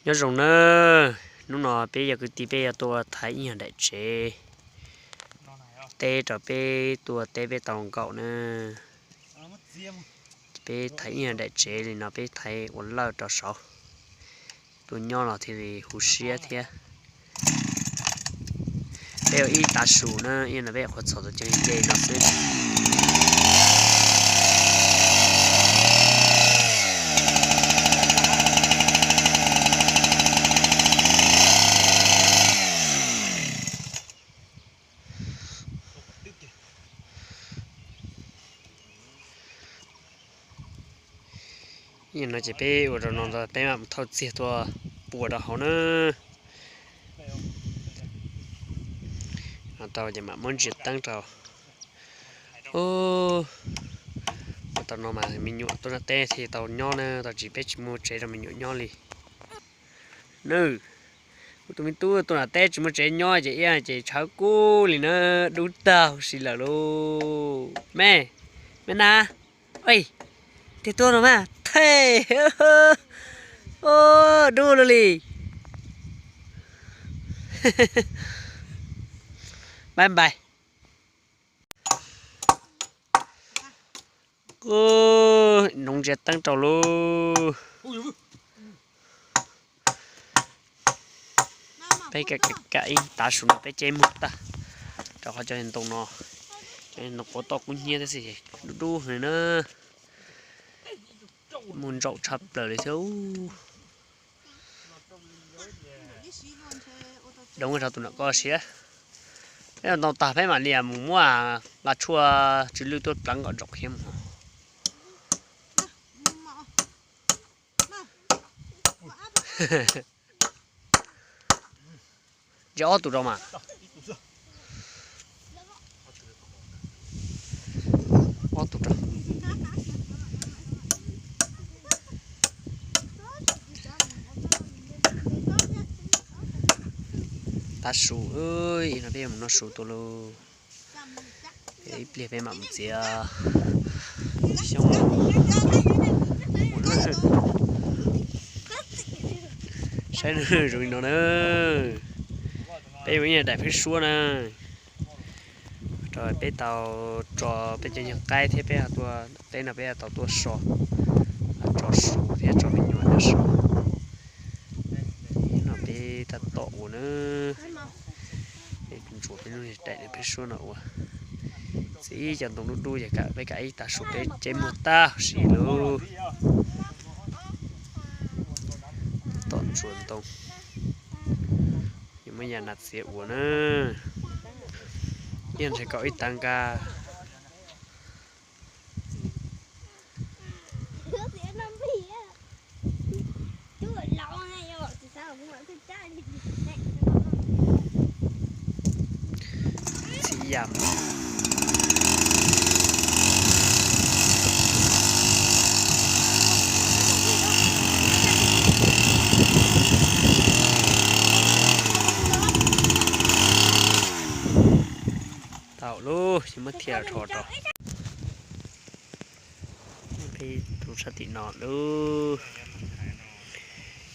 Nyob zoo na, hnub no peb yog kwv tij peb yuav tuaj thaiv ib nyuag daim tsev teb rau peb tuaj teb peb tau nkaum na. Peb thaiv ib nyuag daim tsev li no peb thaiv ua lawj rau saud, tuaj nyob los thiaj li huv siab thiab. Peb ua ib tav su na, ib no peb qhuav txhom tus ceg nce no xwb. No ces peb ua rau no ntag, peb mam mus thauj txiag tuaj pua rau hauv na. No tau ces mam muab ntsia teeb rau. Ua tau no mas me nyuam tuaj nram teb thiaj tau nyob na, tau tsis peb tsis muaj tsev rau me nyuam nyob li. Nws, kuv tus me tub tuaj nram teb tsis muaj tsev nyob ces ib ces tshawv kub li na, dub tag huv si lawm lauj. Me, me na, ej, tiag tuaj no mas thej, dub lug li. Bye bye. Noov ntsia teeb rau lauj. Peb kam ib tav su no peb ceb muag tag, rau qhov cov ntoo no, cov ntoo quav toj kub hnyiab tab sis dub dub heev na, muaj ntsaum tshaj plaws li thiab. Doov rau tus nom koj siab. Peb ntoo tag peb mam li mus muab nqa tshuaj tsw lwj tuaj pleev kom ntsaum khiav mus. Ntsia ob tug rau mas. Ob tug rau. Tav su, ib no peb yuav mus noj su tuaj lauj. Ib pliag peb mam mus txiav xyoob. Saib nws zoo li no na. Peb yuav ib daim pheb suab na. Rau peb tau tso peb cov nyuag qaib thiab peb tuaj teb no peb tau tuaj so, tso su thiab tso me nyuam nyob so. No peb tab tom ua na. Peb ntsuas peb lub daim pheb suab no ua. Txiv cov ntoo dub dub ces peb kam ib tav su peb ceb muag tag huv si lauj. Tom ntsuas ntoo. Yuav muab yam nas txiav ua na. Yeej ntshe kaum ib tav nqa. Txiv yam. Tau lauj, ces muab thiaj rho rau. Peb tus sab tim no lauj.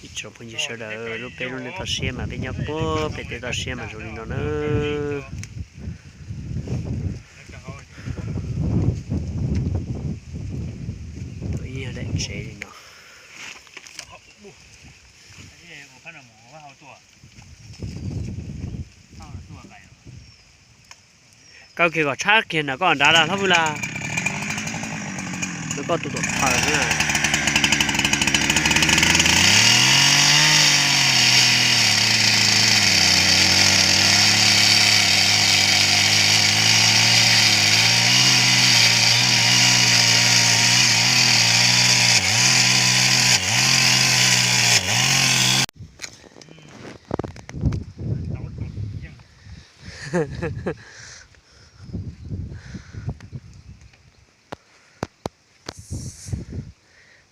Ib tsoom phooj ywg sawv daws, lub peb lub neej toj siab mas peb nyob puag pem teb toj siab mas zoo li no na. Tus ib yog daim tsev li no. Kaw kiag kom tshab kiag nram koj nrad las hlob vwj las. Nws koj tus tuam phaws na.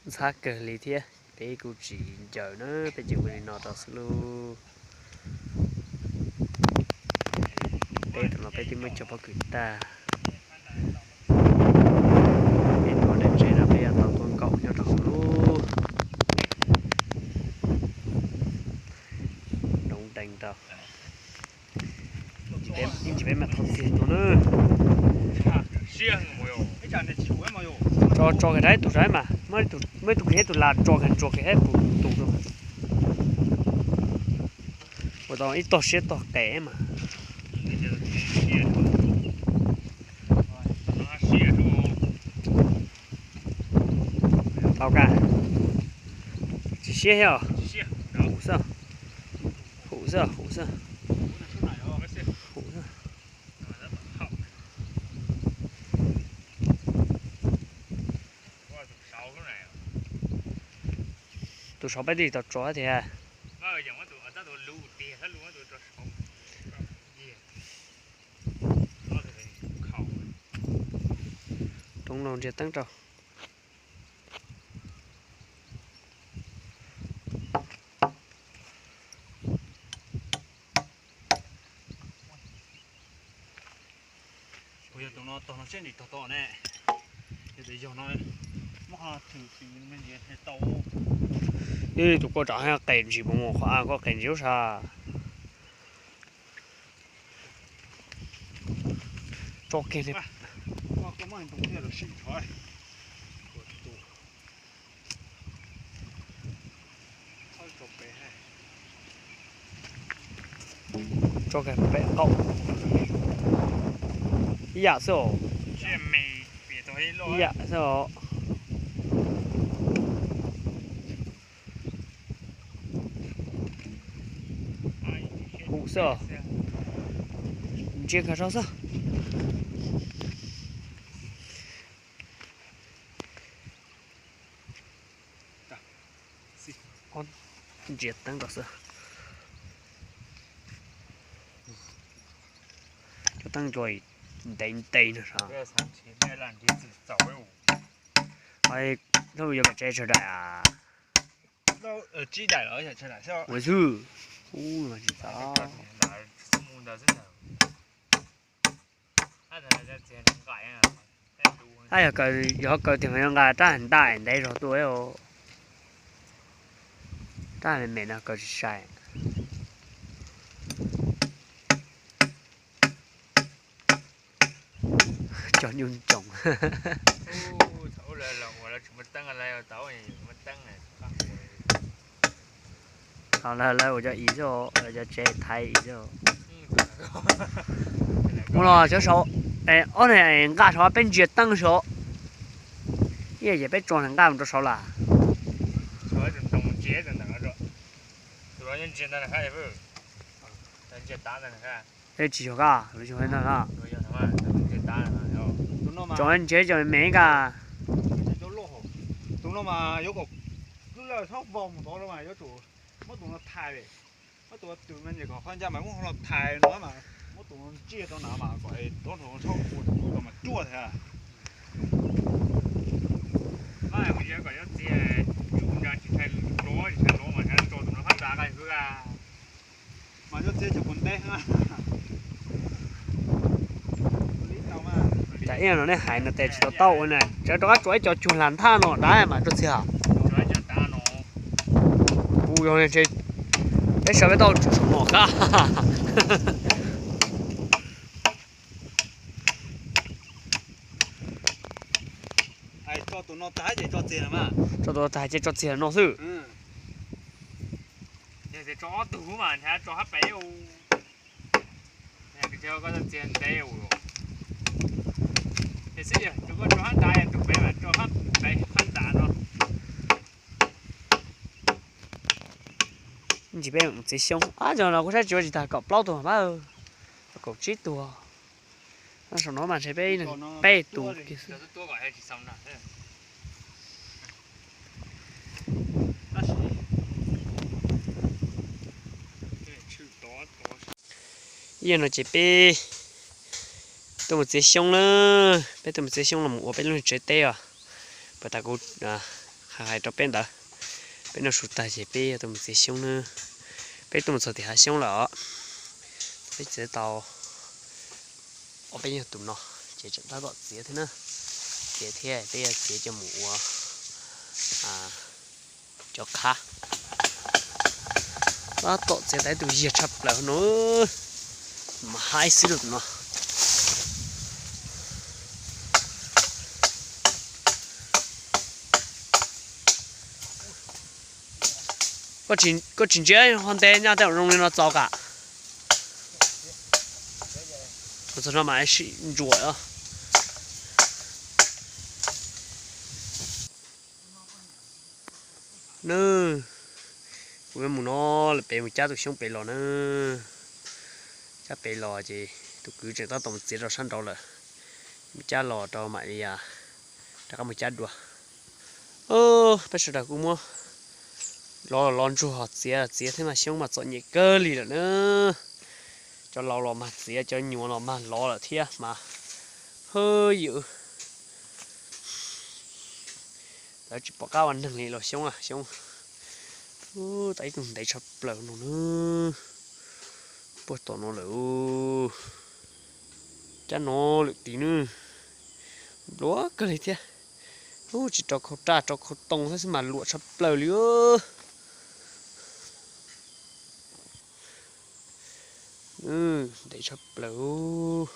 Ntxhab kawg li thiab, peb kuj tsis ncaws na, peb ces ua li no rau xwb lauj. Peb tam no peb twb muab cog pob kws tag. Peb tuaj daim tsev no peb yuav tau tuaj nkaum nyob rau hauv lauj. Ib ntsis peb mam thov txim tus na. Tso tso kiag rau ib tug saib mas, muab ib tug kiag ib tug las tso kiag ntsuas kiag ib tug tus rau. Ua tau ib tog siab tog qes mas. Tau ka. Tsis siab thiab os. Hum xwb, hum xwb, hum xwb. Hum xwb. Tus saud peb twb tsis tau tso thiab. Rov los ntsia teeb rau. Yog tus no tog no seb nws tog tau ne. Yog tus yog no muab ho thwm me ntsis tau. Ib tus koj tsam qes ntsis puas muaj qhov av koj qes ntsis ub sas. Tso kiag li. Tso kiag pem qaum. Ib yam xwb os. Ib yam xwb os. Hum xwb os. Ntsia kawg zog xwb. Ntsia teeb rau xwb. Cov teeb ntsuag ntev ntev no sav. Hlub yuav kom tsev tsawg daim a? Ua xwb. Ub, tsis txaus. Ab, yog kaw, yog kaw tiag mas yuav nqa rab ntaj ntev zog tuaj. Rab me me no kaw tsis sai. Cog nyuj ntsoos. Lawv ua cov i xwb, lawv cov tsev thaiv i xwb. Mus los cov saud, ob ne nqa saud peb ntsia teeb saud. Ib yam ces peb tso nqaj mus rau saud lawm. Tsis yog koj, lawv yog no na. Tso ntsia cov me me nqa. Tus no mas yuav kom lub lawj txhob vau mus tod mas yuav tsum muab tus no thaiv. Muab tus no tws me nyuam kom qhov ncaj mas muab los thaiv no mas muab tus no ntsia rau na mas kom rov nthav txhob ua tus no mas ruaj thiab. Mas kuv yeej kom nyob txiag, yus nra tsis ntshai luav, tsis ntshai luav mas ntshai tso tus no phab ntsa qaj hwv a. Mas nyob txiag cov puas nteb. Cas ib no nej hais no tes tsis tau tau ua na, tseem rov qab tsuas ib co cuag hla nthab no dab mas rau txiag. Kuv yog peb sawv peb tau tsuas mom qab. Tso tus no tag ces tso txiag no xwb. Ntsis peb mus txiav xyoob ab, cov no kuv saib tsis ua tsis tag kaum plaub tuag mas, kaum tsib tuag. Saum no mas ntshe peb peb tus kiag xwb. Ib yam no ces peb tuaj mus txiav xyoob na, peb tuaj mus txiav xyoob los mus ua peb lub tsev teb os. Puas tas kuv hais rau peb ntawd, peb noj su tag ces peb tuaj mus txiav xyoob na. Peb tuaj mus txog tim hav xyoob lawm os. Peb txiav tau ob peb nyuag tus no ces tseem tab tom txiav thiab na. Txiav thiab peb yuav txiav coj mus ua cov qhab. Tab tom txiav tau ib tug yiag tshaj plaws no. Mas haib xwb rau tus no. Koj tsis ntsia ho nte nyob tej zoo li no txaus kam. Txog no mas sim ntsuam os. Nws, kuv yuav mus no lawm pem mus cab tus xyoob pem los na. Cab pem los ces tus kwv tseem tab tom mus txiav rau sab nraud lawm. Mus cab los rau mam li rov qab mus cab dua. Peb sawv daws kuj muab lov los ntsuag txiav txiav thiab mas xyoob mas txom nyem kawg li lawm na. Cov laus los mag txiav, cov nyuam los mag lov lawm thiab mas. Hwb, yus lawv tsis pom qab ua neeg li los xyoob a xyoob. Ub, tau ib tug ntev tshaj plaws no na. Puag tom no lawm. Cab no lwm tis nws npluav kawg li thiab. Ub, tsis rau khau raj rau khau tooj xwb mas luam tshaj plaws li. Ntev tshaj plaws.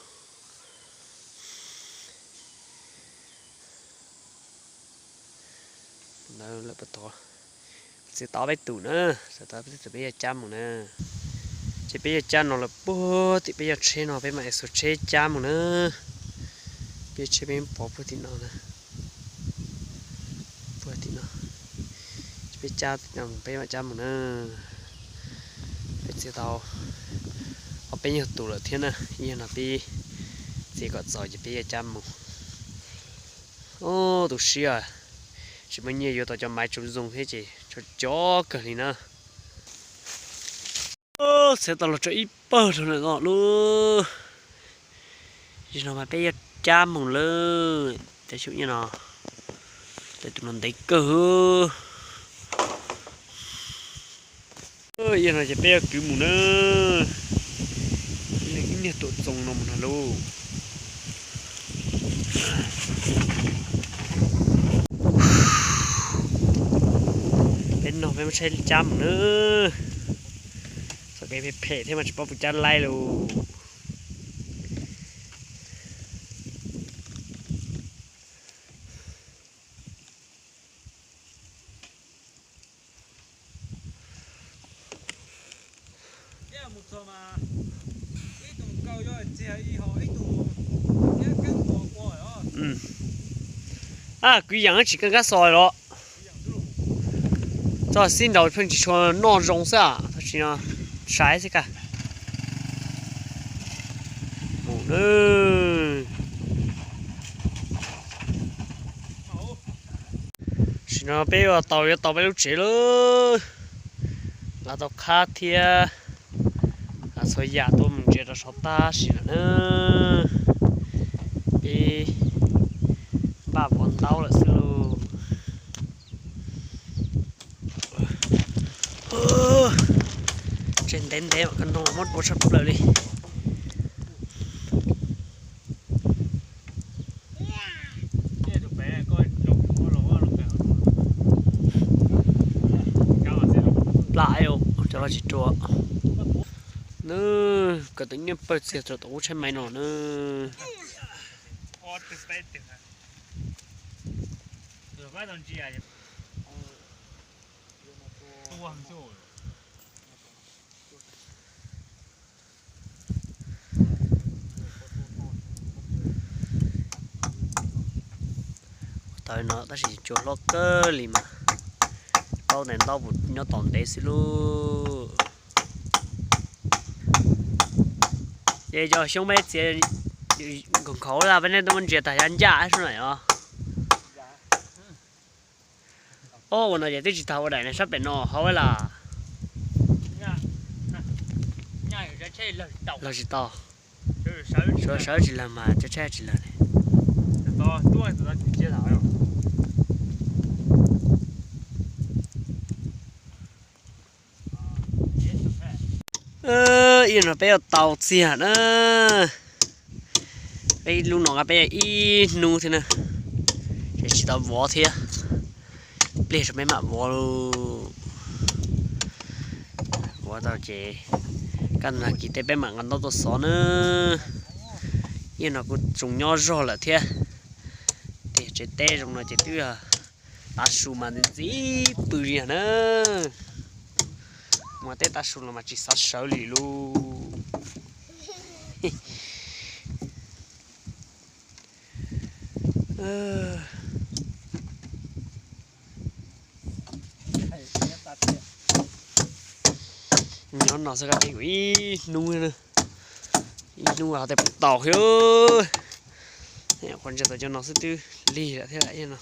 Ntawd lawm puag tod, txiav tau peb tus na, txiav tau peb tus peb yuav cab mus na. Ces peb yuav cab no lawm puag tim peb yog tsheb no peb mam xuas tsheb cab mus na. Peb tsheb peb pov puag tim no na. Puag tim no, peb cab, peb mam cab mus na. Peb txiav tau ob peb nyuag tus lawm thiab na, yog no peb txiav kom txaus ces peb yuav cab mus. Ub, tu siab, tsis muaj nyiaj yuav tau cov maiv tsoom zoo thiab ces tso cov kawg li na. Txiav tau los tso ib pawg rau lawm no lauj. Yog no mas peb yuav cab mus lawm, cov xyoob nyiaj no, tus no ntev kawg. Yog no ces peb yuav kwv mus na. Ib niag tuam txoos no mus no lauj. Peb no peb muab tsheb cab mus na. Txoj kev phem phem thiab mas tsis paub puas cab laib lauj. Kwv yees tsis kab kab xos los. Txoj xib nraud pheej tsis tshua noj zoo xwb, tab sis no sai xwb kag. Mus na. Tam sim no peb ua tau yuav tau peb lub tsev lawm. Nqa tau qhab thiab txhua yam tuaj mus ntsia rau saum tab sis lawm na. Peb npaj vov ntaub lawm xwb lauj. Tsev ntev ntev mas koj no muab ua tshaj plaws li. Plam cov loj tsis rua. Nws kawm tus nyiaj pawg txiag rau tom lub tsheb maiv no na. Tawv no tab sis cua hlob kawg li mas, paub tais ntaub puas nyob tos ntev xwb lauj. Ces cov xyoob peb txiav nkaus nkhaus lawm, peb nej tuaj muab ntsia tas xyov ncaj sub na os. Ob, ua no ces twb tsis tau ua daim ne, sab pem no hauv las. Lawv tsis tau. Sawv tsis lawg mas cov tsheb tsis lawg ne. Ib no peb yuav tau txiag na. Peb lub no nqa peb ib hnub thiab na, ces tsis tau vov thiab. Pliag tso peb mam vov lauj. Tau ces kaj ntug nag kis teb peb mam nqa ntaub tuaj xov na. Ib no kuj tsoom nyob zog lawm thiab. Tej tsev teb zoo no ces twb tav su mas ntxim ntxim pw li na. Mus teb tav su los mas tsis xav sawv li lauj. Nyob no xwb koj peb kuv ib hnub, ib hnub ho tej puas tau thiab. Qhov ntsia tau cov no xwb twb lig lawm thiab no.